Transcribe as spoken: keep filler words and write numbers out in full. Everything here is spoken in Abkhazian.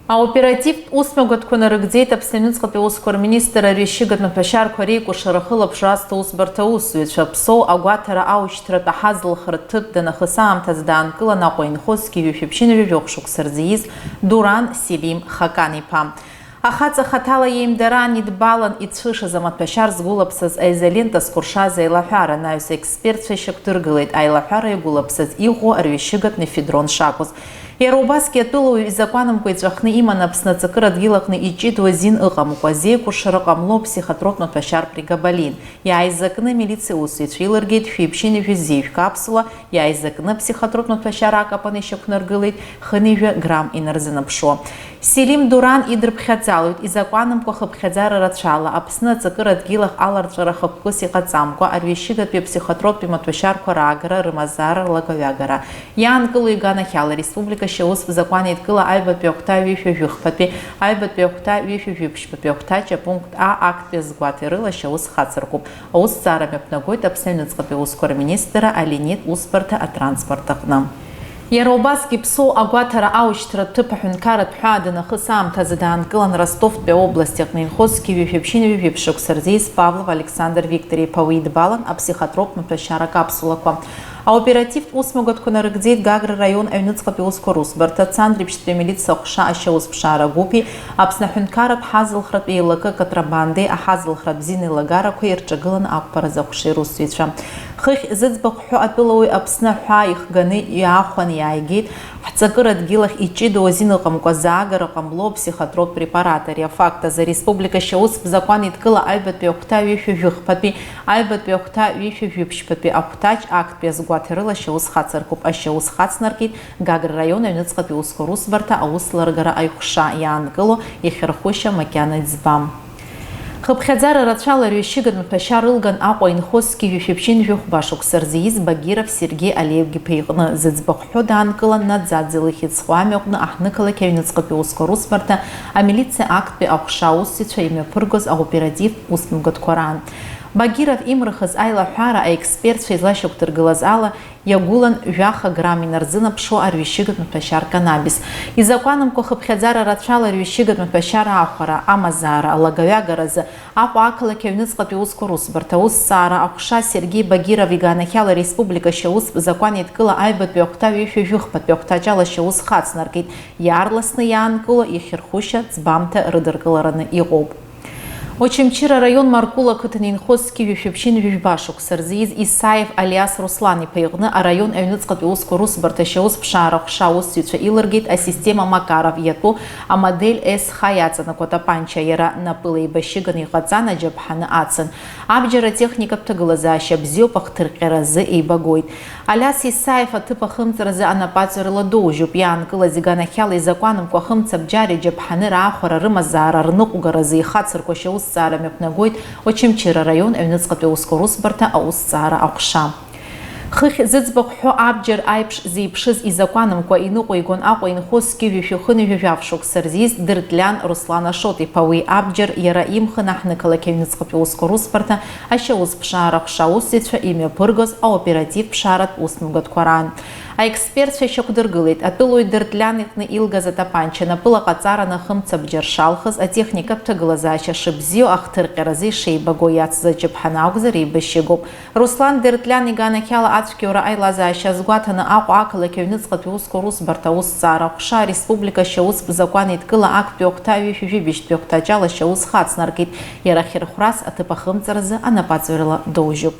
Аоперативтә усмҩаԥгатәқәа нарыгӡеит Аԥсны аҩныҵҟатәи аусқәа рминистрра арҩашьыгатә маҭәашьарқәа реикәыршара ахылаԥшра азҭо усбарҭа аусзуҩцәа. Ԥсоу агәаҭара аушьҭратә аҳазылхратә ҭыԥ данахыс аамҭазы даанкылан Аҟәа инхо зқьи жәшәи ԥшьынҩажәи жәохә шықәса рзы ииз Дуран Селим Хакан-иԥа. Ахаҵа хаҭала иеимдараан идбалан ицәышыз амаҭәашьар згәылаԥсаз аизолента зкәыршаз аилаҳәара анаҩс, аекспертцәа ишьақәдыргылеит аилаҳәара иагәылаԥсаз иӷәӷәоу арҩашьыгатә мефедрон шакәыз. Иара убасгьы атәылауаҩ изакәанымкәа иҵәахны иман Аԥсны аҵакыра дгьыл аҟны иҷыдоу азин ыҟамкәа, зеикәыршара ҟамло аԥсихотроптә маҭәашьар прегабалин. Иааизакны амилициа усзуҩцәа илыргеит шәи ԥшьынҩажәи зеижә капсула, иааизакны аԥсихотроптә маҭәашьар акапан ишьақәнаргылеит хынҩажәа грамм инарзынаԥшуа. Селим Дуран идырԥхьаӡалоит изакәанымкәа хыԥхьаӡара рацәала Аԥсны аҵакыра дгьылахь аларҵәара хықәкыс иҟаҵамкәа арҩашьыгатәи аԥсихотроптәи маҭәашьарқәа раагара, рымазаара, рлагаҩагара. Иаанкылоу иганахьала ареспублика ашьаустә закәан еидкыла аҩбатәи ахәҭа ҩышәи жәыхԥатәи, аҩбатәи ахәҭа ҩышәи жәиԥшьбатәи ахәҭаҷ апункт А актәи азгәаҭеи рыла ашьаус хацыркуп. Аусҭҵаара мҩаԥнагоит Аԥсны аҩныҵҟатәи аусқәа рминистрра алинеитә усбарҭа атранспорт аҟны. Иара убасгьы Ԥсоу агәаҭара аушьҭратә ҭыԥ аҳәынҭқарратә ҳәаа данахыс аамҭазы даанкылан Ростовтәи аобласт аҟны инхоз зқьи жәшәи ԥшьынҩажәи жәиԥшь шықәса рзы ииз Павлов Александр Виктор-иԥа, уи идбалан аԥсихотроптә маҭәашьар акапсулақәа. Аоперативтә усмҩаԥгатәқәа нарыгӡеит Гагра раион аҩныҵҟатәи аусқәа русбарҭа, Цандрыԥшьтәи амилициа аҟәша ашьаусԥшаара гәыԥи, Аԥсны аҳәынҭқарратә ҳазылхратә еилакы аконтрабандеи аҳазылхратә зин еилагарақәеи ирҿагыланы ақәԥаразы аҟәшеи русзуҩцәа. Хыхь зыӡбахә ҳәо атәылауаҩ Аԥсны аҳәаа ихганы иаахәаны иааигеит, ҳҵакыра дгьылахь иҷыдоу азин ыҟамкәа заагара ҟамло аԥсихотроптә препарат. Ари афакт азы ареспублика ашьаустә закәан еидкыла аҩбатәи ахәҭа ҩышәи жәыхԥатәи, аҩбатәи ахәҭа ҩышәи жәиԥшьбатәи ахәҭаҷ актәи азгәаҭеи рыла ашьаус хацыркуп. Ашьаус хацнаркит Гагра раион аҩныҵҟатәи аусқәа русбарҭа аусеилыргара аиҟәша иаанкыло ихьырхәышьа макьана иӡбам. Хыԥхьаӡара рацәала арҩашьыгатә маҭәашьар ылган Аҟәа инхоз зқьи жәшәи ԥшьынҩажәи хәба шықәса рзы ииз Багиров Сергеи Олег-иԥа иҟны зыӡбахә ҳәо даанкылан Наӡаӡе лыхьӡ зху амҩа аҟны аҳҭнықалақь аҩныҵҟатәи аусқәа русбарҭа амилициа актәи аҟәша аусзуҩцәа имҩаԥыргоз аоперативтә усмҩаԥгатәқәа раан. Багиров имырхыз аилаҳәара аекспертцәа излашьақәдыргылаз ала, иагәылан жәаха грамм инарзынаԥшуа арҩашьыгатә маҭәашьар канабис. Изакәанымкәа хыԥхьаӡара рацәала арҩашьыгатә маҭәашьар аахәара, амазаара, алагаҩагаразы Аҟәа ақалақь аҩныҵҟатәи аусқәа русбарҭа аусҭҵаара аҟәша Сергеи Багиров иганахьала ареспублика ашьаустә закәан еидкыла аҩбатәи ахәҭа ҩышәи жәыхԥатәи ахәҭаҷ ала ашьаус хацнаркит, иаарласны иаанкыло ихьырхәышьа ӡбамҭа рыдыркылараны иҟоуп. Очамчыра араион Маркула ақыҭан инхоз зқьи жәшәи ԥшьынҩажәи жәба шықәса рзы ииз Исаев Алиас Руслан-иԥа иҟны араион аҩныҵҟатәи аусқәа русбарҭа ашьаус ԥшаара аҟәша аусзуҩцәа илыргеит асистема Макаров иатәу амодель С Х иаҵанакуа тапанча. Иара напыла еибашьыганы иҟаҵан, аџьаԥҳаны ацын. Абџьар атехникатә ҭагылазаашьа бзиоуп, ахҭырҟьаразы еибагоит. Алиас Исаев аҭыԥ ахымҵразы анапаҵаҩрала доужьуп. Иаанкылаз иганахьала изакәанымкәа ахымцабџьари аџьаԥҳани раахәара, рымазаара, рныҟәгаразы ихацырку ашьаусҭҵаара мҩаԥнагоит Очамчыра араион аҩныҵҟатәи аусқәа русбарҭа аусҭҵаара аҟәша. Хыхь зыӡбахә ҳәо абџьар аиԥш зеиԥшыз изакәанымкәа иныҟәигон Аҟәа инхоз зқьи жәшәи хынҩажәи жәаф шықәса рзы ииз Дыртлиан Руслан Ашот-иԥа. Уи абџьар иара имхын аҳҭнықалақь аҩныҵҟатәи аусқәа русбарҭа ашьаус ԥшаара аҟәша аусзуҩцәа имҩаԥыргоз аоператив ԥшааратә усмҩаԥгатәқәа раан. Аекспертцәа ишьақәдыргылеит, атәылауаҩ Дыртлиан иҟны илгаз атапанча напыла ҟаҵараны ахымцабџьар шалхыз, атехникатә ҭагылазаашьа шыбзиоу, ахҭырҟьаразы ишеибаго иацыз аџьаԥҳаны акәзар, еибашьыгоуп. Руслан Дыртлиан иганахьала ацәгьоура аилазаашьа азгәаҭаны Аҟәа ақалақь аҩныҵҟатәи аусқәа русбарҭа аусҭҵаара аҟәша ареспублика ашьаустә закәан еидкыла актәи ахәҭа ҩышәи жәибжьтәи ахәҭаҷ ала ашьаус хацнаркит, иара ахьырхәрас аҭыԥ ахымҵразы анапаҵаҩрала доужьуп.